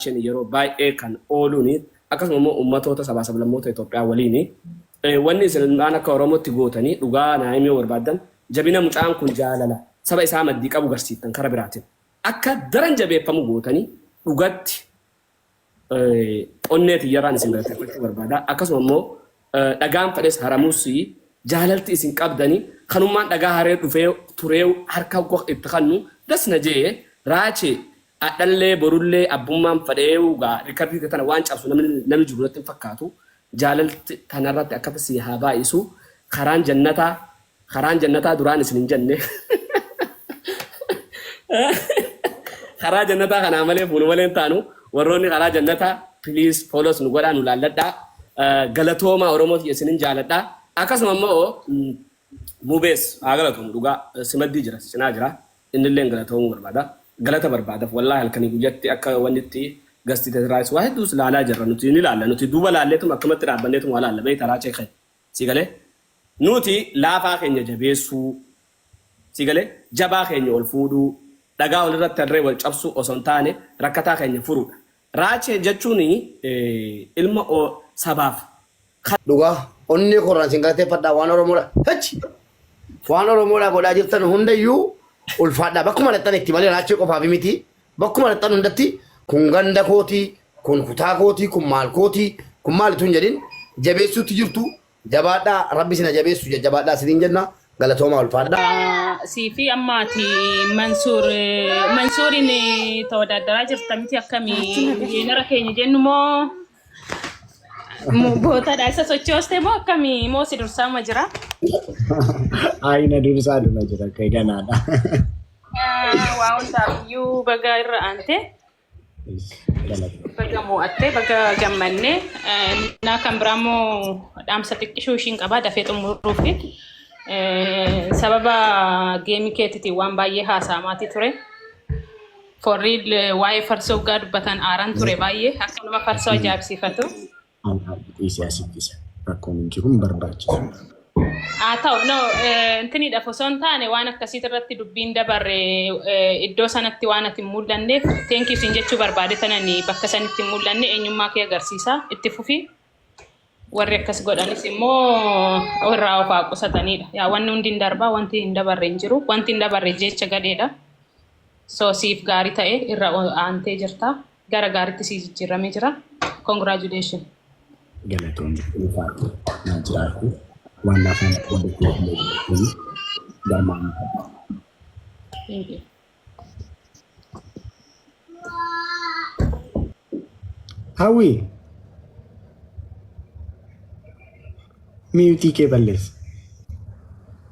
Raacheen yeroo baay'ee kan ooluuni akkasuma immoo ummatoota sabaa sablammoota Itoophiyaa waliini. Wanni isin ilmaan akka Oromootti gootanii dhugaa naa himuu yoo barbaaddan jabina mucaan kun jaalala saba isaa maddii qabu garsiiftan kara biraatin akka daran jabeeffamu gootanii dhugatti onnee tiyyarraan isin galateeffachuu barbaada. Akkasuma immoo dhagaan fedhes haramus jaalalti isin qabdani kanummaan dhagaa haree dhufee turee harka itti kannu das na jee Raachee Adhallee borullee abbummaan fadheeyu gaa rikardii tee tana waan cabsu namni namni jiru natti hin fakkaatu jaalalti tanarratti akkatti sii haa baay'isu karaan jannataa karaan jannataa duraan isin hin jenne karaa jannataa kanaa malee fuunu malee hin taanu warroonni karaa jannataa please follows nu godhaa nu laalladhaa galatoomaa Oromoo tiyya isinin jaaladha akkasuma immoo Mubees haa galatoomu dhugaa si maddii jira si cinaa jira innilleen galatoomuu barbaada galata barbaadaf wallaahi halkanii guyyatti akka wannitti gasti tetiraayis waa hedduus laalaa jirra nuti ni laalla nuti duuba laalleetuma akkamatti dhaabbanneetuma waa laalla beeyta raachee keenya si galee nuti laafaa keenya jabeessuu si galee jabaa keenya ol fuudhuu dhagaa walirratti harree wal cabsuu osoo hin taane rakkataa keenya furuudha raachee jechuun ilma sabaaf Dhugaa onnee koorraan isin galateeffadha waan Oromoodha. Hachi! Waan Oromoodha godhaa jirtan hundayyuu ulfaadha. Bakkuma dhaqxan itti malee raachee qofaaf miti. Bakkuma dhaqxan hundatti kun ganda kootii, kun kutaa kootii, kun maal kootii, kun maal utuu hin jedhin jabeessuutti jirtu. Jabaadhaa rabbi isin haa jabeessu jajjabaadhaa isiniin jenna. Galatoomaa ulfaadhaa. Sii fi amma ati Mansuur Mansuuriin tawaddaaddaraa jirta miti akkamii injiinara keenya jennu moo Bootadha isa sochooste moo akkamii moo si dursaama jira? Ayi na dursaa dhuma jira akka ganaadha. Waa hundaaf iyyuu baga irra aante baga moo'atte baga gammanne naa kan biraa immoo dhaamsa xiqqishuu ishiin qabaa dafee xumuruufi sababa geemii keetitiin waan baay'ee haasa'amaatii ture. For real waa'ee farsoo hoggaa dubbatan aaran ture baay'ee akka nama farsoo ajaa'ibsiifatu. Dhiisee asitti isa rakkoon hin jiru hin barbaachisu. Haa ta'u no intiniidhaaf osoo hin taane waan akkasiit irratti dubbiin dabarre iddoo sanatti waan ati hin mul'anneef thank you siin jechuu barbaade tanani bakka sanitti hin mul'anne eenyummaa kee agarsiisa itti fufi. Warri akkas godhanis immoo irraa of haa qusatanidha. Yaa wanni hundi hin darbaa wanti hin dabarre hin jiru. Wanti hin dabarre jecha gadheedha. So siif gaarii ta'e irra aantee jirta. Gara gaariitti sii jijjiiramee jira. Congratulations. Galatoomi ulfaadhu naa jiraadhu waan afaan dubbachuuf illee galatoomi garmaan. Thank you. Hawwi miyuutii kee balleessi.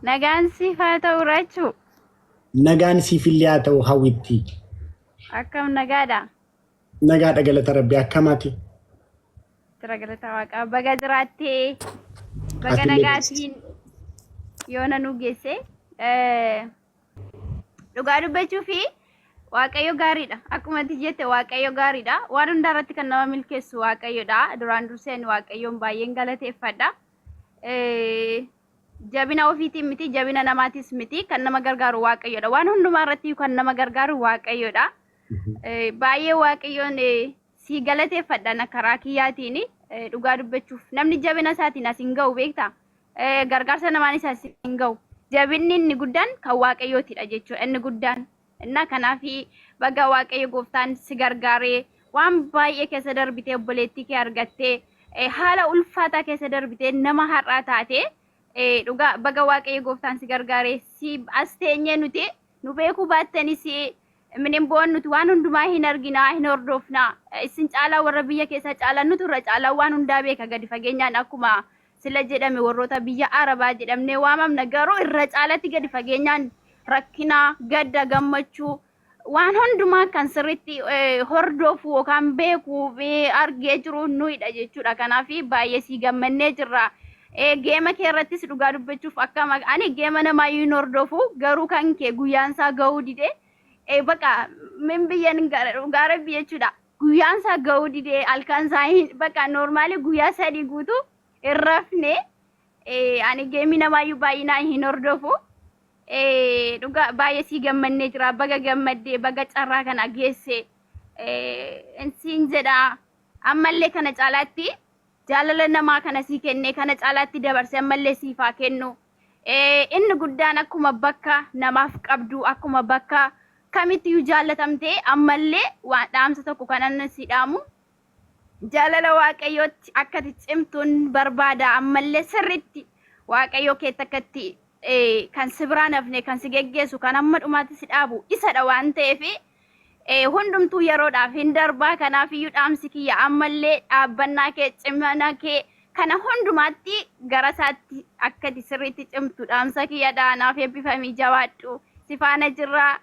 Nagaan siif haa ta'u Rachuu. Nagaan siif illee haa ta'u Hawwitti. Akkam nagaadha? Nagaadha galata rabbi akkam ati? Jira galata waaqaa baga jiraattee baga Atillee nagaatiin yoona nu geesse. Eh, Dhugaa dubbachuu fi Waaqayyo gaariidha. Akkuma ati jette Waaqayyo gaariidha. Waan hundaa irratti kan nama milkeessu Waaqayyodha. Duraan dursee ani Waaqayyoon baay'een galateeffadha. Eh, Jabina ofiitiin miti, jabina namaatis miti. Kan nama gargaaru Waaqayyodha. Waan hundumaa irratti kan nama gargaaru Waaqayyodha. Eh, Baay'ee Waaqayyoon eh, sii galateeffadha na karaa kiyyaatiin eh, dhugaa dubbachuuf. Namni jabina isaatiin as hin ga'u beektaa? Eh, Gargaarsa namaanis as hin ga'u. Jabinni inni guddaan kan Waaqayyootidha jechuudha. Inni guddaan. Innaa kanaaf baga Waaqayyo gooftaan si gargaaree waan baay'ee keessa darbitee obboleettii kee argattee eh, haala ulfaataa keessa darbitee nama har'aa taatee eh, dhugaa baga Waaqayyo gooftaan si gargaaree si as teenyee nuti nu beekuu baattanis minin bo'oon nuti waan hundumaa hin arginaa hin hordofnaa isin caalaa warra biyya keessaa caalaa nutu irra caalaa waan hundaa beeka gadi fageenyaan akkuma sila jedhame warroota biyya arabaa jedhamnee waamamna garuu irra caalatti gadi fageenyaan rakkinaa gadda gammachuu waan hundumaa kan sirriitti hordofu yookaan beeku argee jiru nuyidha jechuudha. Kanaaf baay'ee sii gammannee jirra. Geema kee irrattis dhugaa dubbachuuf akka ani geema namaayyuu hin hordofu garuu kan kee guyyaan isaa ga'uu dide baqa min biyyan dhugaa rabbi jechuudha. Guyyaan isaa ga'uu dide halkan isaa hin baqa noormaali guyyaa 3 guutuu hin rafne ani geemii namaayyuu baay'inaan hin hordofu. Dhugaa baay'ee sii gammannee jira baga gammaddee baga carraa kana geesse. Siin jedha, ammallee kana caalaatti jaalala namaa kana sii kenne kana caalaatti dabarse ammallee siif haa kennu. Inni guddaan akkuma bakka namaaf qabdu, akkuma bakka kamittiyyuu jaallatamtee, ammallee waan dhaamsa tokko kan annan si dhaamu, jaalala Waaqayyootti akka ati cimtuun barbaada. Ammallee sirritti Waaqayyoo keetti akka itti kan si biraan hafne, kan si geggeessu, kan hamma dhumaatti si dhaabu isadha waan ta'eef, hundumtuu yeroodhaaf hin darbaa. Kanaafiyyuu dhaamsi kiyya ammallee dhaabbannaa kee, cimina kee kana hundumaatti gara isaatti akka ati sirriitti cimtu dhaamsa kiyyadha. Naaf eebbifamii, jabaadhu. Si faana jirraa,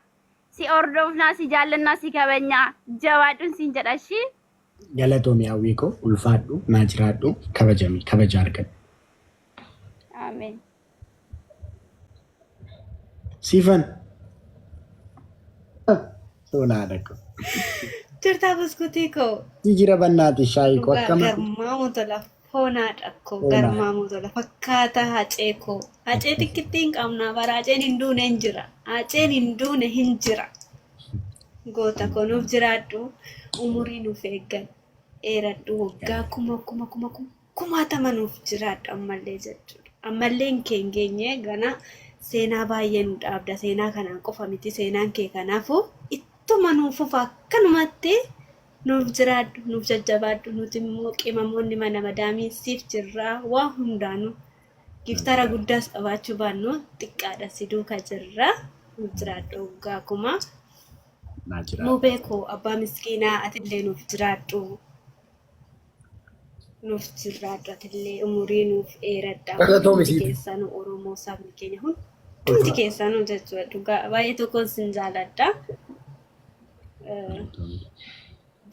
si hordofnaa, si jaallannaa, si kabajnaa, jabaadhuun siin jedha ishii. Galatoomi hawwii koo, ulfaadhu, naa jiraadhu, kabajami, kabaja argadhu. Ameen. Siifan. Sonaadha ko. Jirtaa buskutii koo. Jijjiira bannaati shaayii koo Dhugaa akkam. Garmaamuu tola, foonaadha koo. Foonaadha. Garmaamuu tola fakkaata hacee koo. Hacee xiqqittii hin qabnaa bara, haceen hin duune hin jira. Haceen hin duune hin jira. Goota koo, nuuf jiraadhu, umurii nuuf eeggadhu, dheeradhu, waggaa kuma kuma kuma kuma kumaatama nuuf jiraadhu ammallee jechuudha. Ammallee hin kee hin geenye, gana seenaa baay'ee nu dhaabda, seenaa kanaan qofa miti seenaan kee, kanaafuu ittuma nuuf fufa, akkanumatti nuuf jiraadhu, nuuf jajjabaadhu. Nuti immoo qimamoonni mana madaamii siif jirraa, waa hundaanuu giftara guddaas qabaachuu baannu xiqqaadha si duuka jirra, nuuf jiraadhu waggaa kuma. Naa jiraadhu. Mubee koo, abbaa miskiinaa, atillee nuuf jiraadhu. Nuuf jiraadhu, atillee umurii nuuf dheeradha. Galatoomi Hundi siif. keessanuu, Oromoo sabni keenya hundumti keessanuu jechuudha, dhugaa baay'ee tokkoon sin jaaladha. Galatoomi.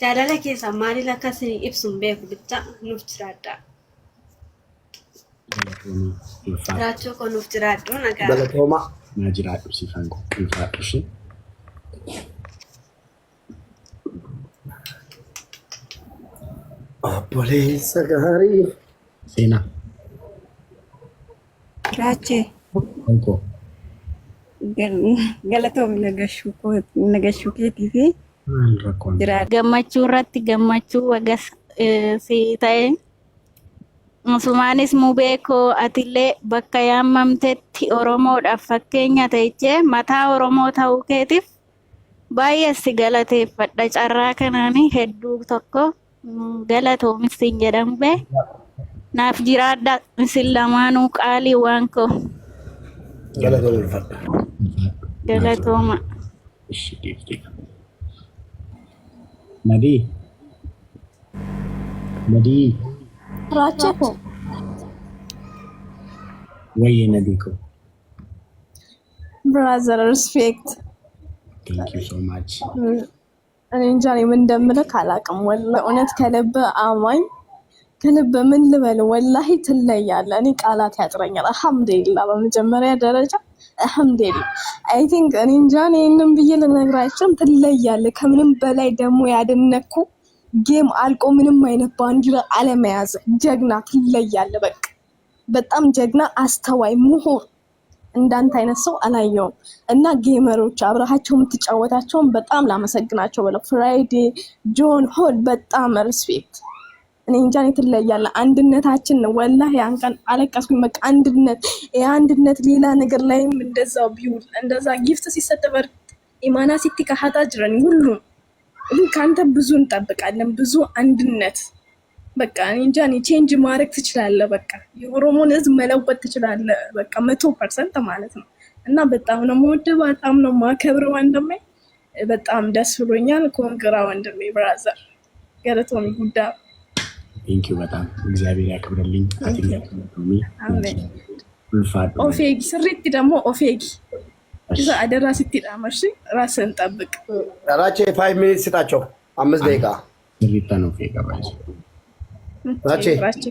Jaalala keessan maaliin akka isin ibsu hin beeku, bicha nuuf jiraadha. Galatoomi, ulfaadhu. Raachuu koo, nuuf jiraadhu, nagaa. Galatooma. Naa jiraadhu siifan koo, ulfaadhu ishee. Obboleessa gaarii. Seenaa. Raachee. Koo. Galatoomi nagashuu keetii fi Maal rakkoon? jira. Gammachuu irratti gammachuu waga si ta'e. Musumaanis mubee koo, atillee bakka yaamamtetti Oromoodhaaf fakkeenya ta'echee mataa Oromoo ta'uu keetiif baay'ee si galateeffadha. Carraa kanaanii hedduu tokko galatoomis siin jedhamu bee. Naaf jiraadha isin lamaanuu, qaalii waan koo. Galatooma, ulfaadha. Ulfaadhu. Galatooma. Ishi dhiifte. Nadii. Nadii. Raachee koo. Wayyee Nadii koo. Brother, respect. Thank you so much. እኔ እንጃ እኔ ምን እንደምልህ አላውቅም። ወላሂ እውነት ከልብ አማኝ፣ ከልብ ምን ልበል፣ ወላሂ ትለያለህ። እኔ ቃላት ያጥረኛል። አልሐምዱሊላህ፣ በመጀመሪያ ደረጃ አልሐምዱሊላህ። I think እኔ እንጃ እኔ ይህንን ብዬ ልነግራቸውም፣ ትለያለህ። ከምንም በላይ ደግሞ ያደነኩ game አልቆ ምንም አይነት ባንዲራ አለመያዝ፣ ጀግና፣ ትለያለህ። በቃ በጣም ጀግና፣ አስተዋይ፣ ምሁር፣ እንዳንተ አይነት ሰው አላየውም። እና gamer ኦች አብረሃቸው የምትጫወታቸውን በጣም ላመሰግናቸው በለው፣ ፍራይዴ፣ ጆን ሆል፣ በጣም respect። እኔ እንጃ እኔ ትለያለህ። አንድነታችን ነው። ወላሂ ያን ቀን አለቀስኩኝ። በቃ አንድነት፣ የአንድነት ሌላ ነገር ላይም እንደዛው ቢውል፣ እንደዛ gift ሲሰጥ በርግጥ ኢማና ሲቲ ከሀታ ጅረን ሁሉም፣ ግን ከአንተ ብዙ እንጠብቃለን። ብዙ አንድነት፣ በቃ እኔ እንጃ እኔ change ማድረግ ትችላለህ። በቃ የኦሮሞን ሕዝብ መለወጥ ትችላለህ። በቃ 100% ማለት ነው። እና በጣም ነው የምወደው፣ በጣም ነው የማከብረው ወንድሜ። በጣም ደስ ብሎኛል። Congra ወንድሜ፣ brother፣ galatoomi guddaa። Thank you በጣም፣ እግዚአብሔር ያክብርልኝ። Atillee አሜን። ulfaadhu. Of eegi sirriitti ደግሞ of eegi isa አደራ sitti dhaamashi፣ ራስህን ጠብቅ። ራቼ 5 minute ስጣቸው፣ 5 ደቂቃ። Sirriittan of eega baay'ee. ራቼ። ራቼ።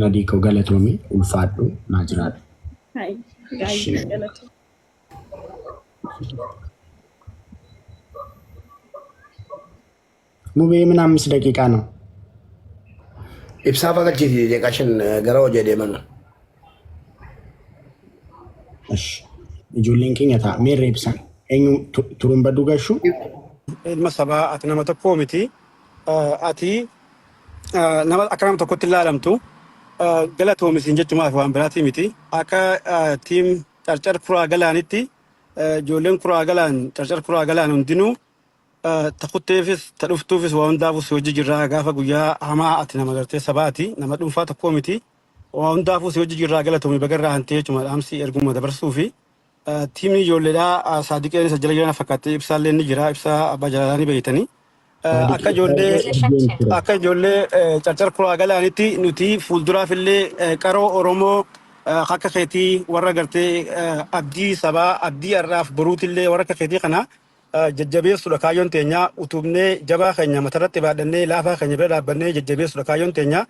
Nadii koo, galatoomi, ulfaadhu, naa jiraadhu. አይ ጋይ galatoomi። ሙቤ ምን 5 ደቂቃ ነው? Ibsaa galchiiti daqiiqaa 5 gara hojii deeman. እሺ, ijoolleen keenya ta'a. Meerre ibsaan? Eenyu turuun baduu gashuu? Ilma sabaa, ati nama tokkoo miti. Ati nama akka nama tokkotti ilaalamtu. Galatoomi siin jechumaaf, waan biraatii miti. Akka team Carcar Kuraa Galaanitti, ijoolleen Kuraa Galaan, Carcar Kuraa Galaan hundinuu, ta kutteefis ta dhuftuufis waa hundaafuu si hojii jirraa. Gaafa guyyaa hamaa ati nama gartee sabaati, nama dhuunfaa tokkoo miti. Waa hundaafuu si hojii jirraa, galatoomi, bagarraa hantee jechuudha dhaamsi erguma dabarsuu fi teamni ijoolleedhaa Saadiqeen isa jala jiran fakkaattee, Ibsaallee ni jira, Ibsaa abbaa jaalalaa ni beeytanii. Akka ijoollee akka ijoollee Carcar Kuraa Galaanitti nuti fuulduraaf illee qaroo Oromoo akka keetii, warra gartee abdii sabaa, abdii har'aaf boruutillee, warra akka keetii kana jajjabeessuudha kaayyoon teenya. Utubnee jabaa keenya matarratti baadhannee, laafaa keenya bira dhaabbannee jajjabeessuudha kaayyoon teenya.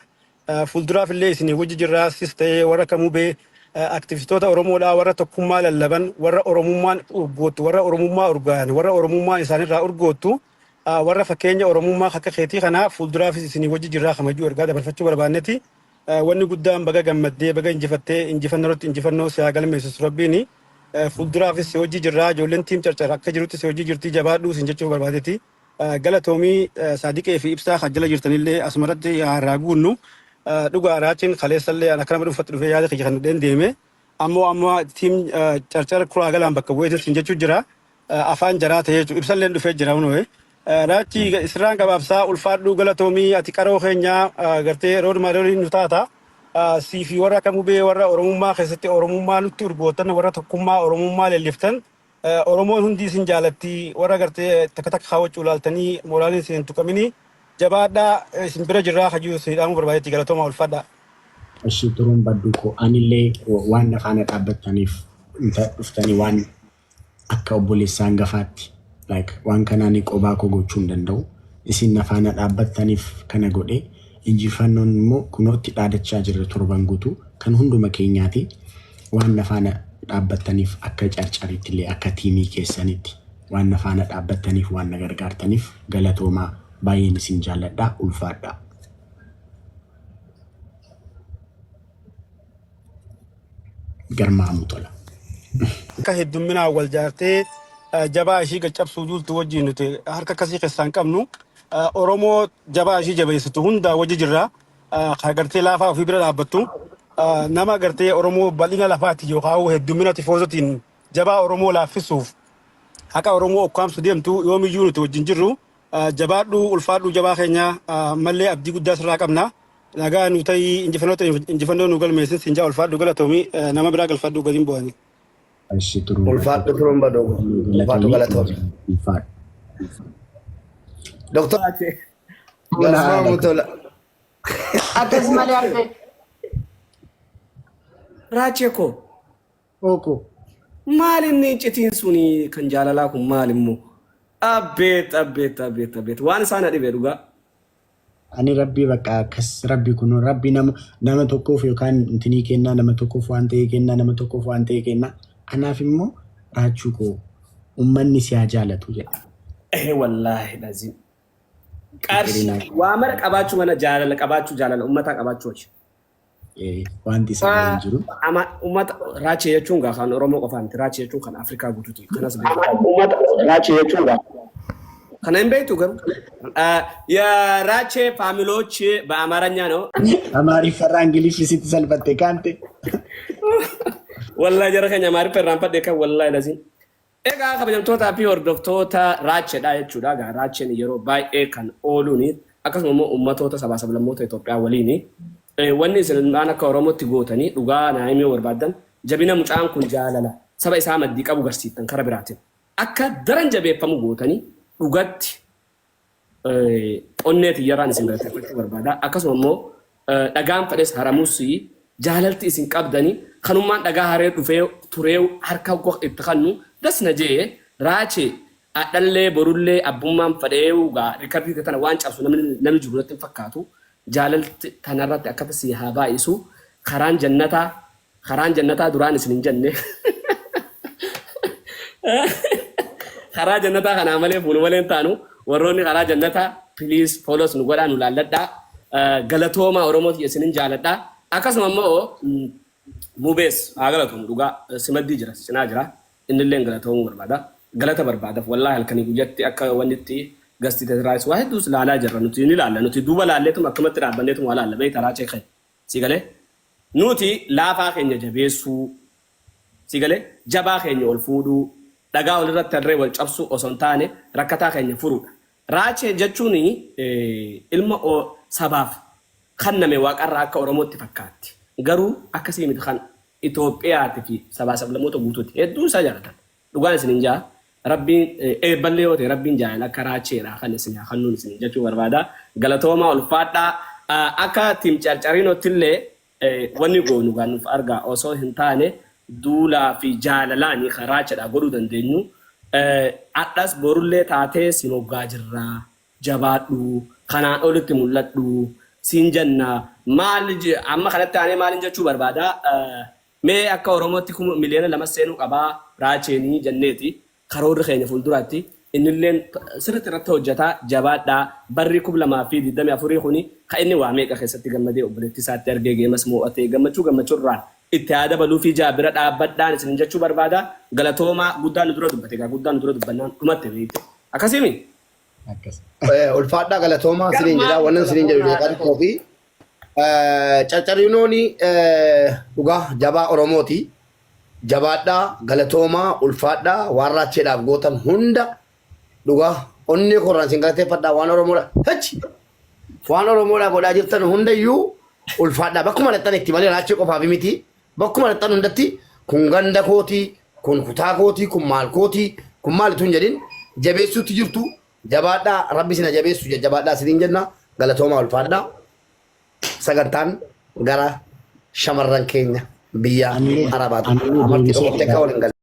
Fuulduraaf illee isinii wajji jirraa. Sis ta'ee warra kamuu bee aktivistoota Oromoodhaa, warra tokkummaa lallaban, warra Oromummaan urgoottu, warra Oromummaa urgaayan, warra Oromummaan isaanirraa urgoottu, warra fakkeenya Oromummaa akka keetii kana fuulduraafis isinii wajji jirraa kamajuu ergaa dabarfachuu barbaanneti. Wanni guddaan baga gammaddee, baga injifattee, injifannoo irratti injifannoo si haa galmeessisu Rabbiini. Fuulduraafis si hojii jirraa, ijoolleen team Carcar akka jirutti si hojii jirtii, jabaadhuu sin jechuu barbaadeeti. Galatoomii. Saadiqee fi Ibsaa kan jala jirtanillee asumarratti haa guunnu. Dhugaa Raachiin kaleessallee akka nama dhuunfatti dhufee yaada kiyya kan dheen deeme. Ammoo amma team Carcar Kuraa Galaan bakka bu'eetiin sin jechuu jira. Afaan jaraa ta'ee jechuudha. Ibsalleen dhufee jira hunoo. Raachi isirraan gabaabsaa, ulfaadhuu, galatoomii. Ati qaroo keenyaa gartee role modelii nu taata. Sii fi warra akka Mubee, warra Oromummaa keessatti Oromummaa nutti urgootan, warra tokkummaa Oromummaa leelliftan, Oromoon hundi isin jaalatti. Warra gartee takka takka kaawwachuu ilaaltanii mooraaliin isin hin tuqamini, jabaadhaa, isin bira jirraa kajuu isin dhaamuu barbaadetti. Galatoomaa, ulfaadhaa. Ishii turuun badduu koo, anillee waan na faana dhaabbattaniif dhuftanii, waan akka obboleessa hangafaatti, like waan kanaan qobaa koo gochuu hin danda'u. Isin na faana dhaabbattaniif kana godhe. Injifannoon immoo kunootti dhaadachaa jirra torban guutuu kan hunduma keenyaati. Waan na faana dhaabbattaniif, akka Carcaritti illee, akka teamii keessanitti waan na faana dhaabbattaniif, waan na gargaartaniif galatoomaa, baay'een isin jaalladha, ulfaadha. Garmaamuu tola. Akka heddumminaan wal jaartee jabaa ishii gaccabsuu duultu wajjin nuti harka akkasii keessaa hin qabnu. Oromoo jabaa ishii jabeessitu hundaa wajji jirra. Kan gartee laafaa ofii bira dhaabbattu. Nama gartee Oromoo bal'ina lafaati yookaan heddummina tifoozotiin jabaa Oromoo laaffisuuf, haqa Oromoo ukkaamsu deemtu yoomiyyuu nuti wajjin jirru. Jabaadhu, ulfaadhu, jabaa keenya mallee abdii guddaa sirraa qabna. Nagaa nu ta'ii, injifannoo injifannoo nu galmeessin siin jaa, ulfaadhu, galatoomi, nama biraa galfadhu, gadiin bu'anii. Ishi turuun Ulfaadhu turuun badoogo. Ulfaadhu, galatoomi. Ulfaadhu. Doktor Garmaamu tola. Akkas malee hafe. Raachee koo. Ooko. Maal inni iccitiin suni kan jaalalaa kun maal immoo? Abbeet, abbeet, abbeet, abbeet, waan isaan na dhibe dhugaa. Ani Rabbii bakka akkas Rabbi kun Rabbi nama tokkoof yookaan intinii kennaa, nama tokkoof waan ta'e kennaa, nama tokkoof waan ta'e kennaa, anaaf immoo raachuu koo ummanni si haa jaalatu jedha. Eh, wallaahi lazim. Qarshii waa mara qabaachuu mana jaalala qabaachuu, jaalala ummataa qabaachuu wajji. Wanti isa hin jiru. Ama ummata Raachee jechuun gaa kan Oromoo qofaa miti. Raachee jechuun kan Afrikaa guutuuti. Kanas beektu. Ummata Raachee jechuun gaa. Kana hin beektu garuu. የራቼ family ዎች በአማርኛ ነው። Amaariffarraa Ingiliffi sitti salphatte kaante. Wallahi jara keenya Amaariffa irraanfadhe kan, wallahi lazim. Egaa kabajamtootaa fi hordoftoota, Raacheedha jechuudha. Egaa Raacheen yeroo baay'ee kan ooluuni akkasuma immoo ummatoota sabaa sablammoota Itoophiyaa waliini. Wanni isin waan akka Oromootti gootanii dhugaa naa himuu barbaaddan, jabina mucaan kun jaalala saba isaa maddii qabu garsiiftan, kara biraatiin akka daran jabeeffamu gootanii, dhugatti onnee tiyyarraan isin galateeffachuu barbaada. Akkasuma immoo dhagaan fedhes haramus jaalalti isin qabdanii kanummaan dhagaa haree dhufee turee harka itti kannu das na jee. Raachee adhallee borullee abbummaan fedhee gaa recordii tana waan cabsu namni jiru natti hin fakkaatu. Jaalalti tanarratti akkata si haa baay'isu. Karaan jannataa, karaan jannataa duraan isin hin jenne, karaa jannataa kanaa malee fuunu malee hin taanu. Warroonni karaa jannataa, please follows nu godhaa, nu laalladhaa. Galatoomaa, Oromoo isinin jaaladhaa. Akkasuma immoo Mubees haa galatoomu, dhugaa simaddii jira, cinaa jira, innillee galatoomuu barbaada. Galata barbaadaf wallaahi halkanii guyyatti akka wannitti gasti tetiraayis waa hedduus laalaa jirra nuti ni laalla nuti duuba laalleetuma akkamatti dhaabbanneetuma waa laalla beekta raachee keenya si galee nuti laafaa keenya jabeessuu si galee jabaa keenya ol fuudhuu dhagaa walirratti harree wal cabsuu osoo hin taane rakkataa keenya furuudha. Raachee jechuun ilma sabaaf kanname waaqarraa akka Oromootti fakkaatti. Garuu akkasii miti kan Itoophiyaati fi sabaa sablammoota guutuuti. Hedduun isaa jaalatan. Dhugaan isinin ja'a. Rabbiin eebballee yoo ta'e Rabbiin jaalala akka raacheedha kan isin haa kannuun isin jechuu barbaada. Galatoomaa ulfaadhaa. Akka team Carcariinootti illee wanni goonu gaa nuuf argaa osoo hin taane duulaa fi jaalalaani kan raacheedha godhuu dandeenyu. Adhas borullee taatee si moggaa jirra. Jabaadhu. Kanaan olitti mul'adhu. Siin jenna. Maal amma kanatti aanee maalin jechuu barbaada? Mee akka Oromootti 2,000,000 seenuu qabaa raacheenii jenneeti karoorri keenya fuulduraatti innilleen sirriitti irratti hojjata jabaadhaa barri 2024 kuni ka inni waa meeqa keessatti gammadee obboleettii isaatti argee geemas moo'atee gammachuu gammachurraan itti haa dabaluufii jaa bira dhaabbadhaan isinin jechuu barbaada galatoomaa guddaan nu dura dubbate egaa guddaan nu dura dubbannaan dhumatte beekte akkasiimi? Akkas. Ulfaadhaa galatoomaa isiniin jedha wannan isiniin jedhu daqiiqaa xiqqoo fi Carcarinooni dhugaa jabaa Oromooti. Jabaadhaa, galatoomaa, ulfaadhaa, waan raacheedhaaf gootan hunda dhugaa onnee koorraan isin galateeffadhaa waan Oromoodha. Hachi! Waan Oromoodhaa godhaa jirtan hundayyuu ulfaadhaa. Bakkuma dhaqxan itti malee raachee qofaaf miti. Bakkuma dhaqxan hundatti kun ganda kootii, kun kutaa kootii, kun maal kootii, kun maal utuu hin jedhin jabeessuutti jirtu. Jabaadhaa rabbi isin haa jabeessu jajjabaadhaa isiniin jenna galatoomaa ulfaadhaa sagantaan gara shamarran keenya biyya Anillee Arabaatu anillee amartii deebisee dhokoftee akka waliin galle.